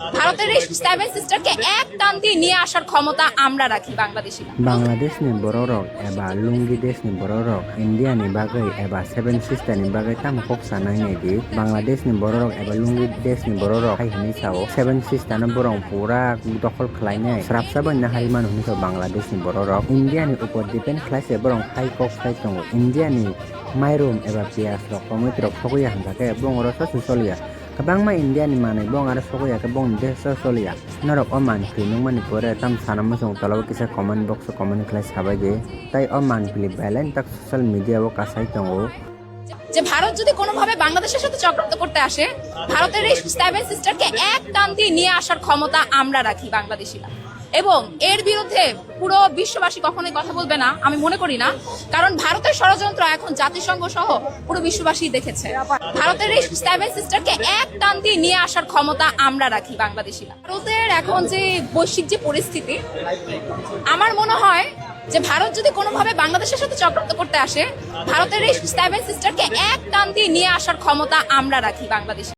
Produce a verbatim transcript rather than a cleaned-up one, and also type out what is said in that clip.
ভারতের এই সেভেন সিস্টারকে এক টান দিয়ে নিয়ে আসার ক্ষমতা আমরা রাখি বাংলাদেশিরা। Bangladesh ni borok rok eba Lungi Desh ni borok rok India ni bagwi eba Seven Sister ni bagwi tamo kok sanai nai di? Bangladesh ni borok rok eba Lungi Desh ni borok rok hai hwnwi sao, Seven Sister no borok pura dokhol khlainai, srapsa bai nahari mano hwnwi sao Bangladesh ni borok rok. India ni upor depend khlai se borok hai kok sai tongo. India ni mairum eba piyaj rok, tomato rok sogwi ya hwnka khe borok oro sosi soliya. Kwbangma India ni manwi bong aro sogwi ya khe bong ni desh o soliya. Norok o manpli nukmani pore tam sana muchung tola o kisa comment box o comment khlai sabai di. Tai o manpli belai tak social media o kasai tongo. যে ভারত যদি কোনোভাবে বাংলাদেশের সাথে চক্রান্ত করতে আসে, ভারতের এই সেভেন সিস্টারকে এক টান দিয়ে নিয়ে আসার ক্ষমতা আমরা রাখি বাংলাদেশিরা। এবং এর বিরুদ্ধে পুরো বিশ্ববাসী কখনোই কথা বলবে না, আমি মনে করি না। কারণ ভারতের ষড়যন্ত্র এখন জাতিসংঘ সহ পুরো বিশ্ববাসী দেখেছে। ভারতের এই সেভেন সিস্টারকে এক টান দিয়ে নিয়ে আসার ক্ষমতা আমরা রাখি বাংলাদেশিরা। ভারতের এখন যে বৈশ্বিক যে পরিস্থিতি, আমার মনে হয় যে ভারত যদি কোনোভাবে বাংলাদেশের সাথে চক্রান্ত করতে আসে, ভারতের এই সেভেন সিস্টারকে এক টান দিয়ে নিয়ে আসার ক্ষমতা আমরা রাখি বাংলাদেশি।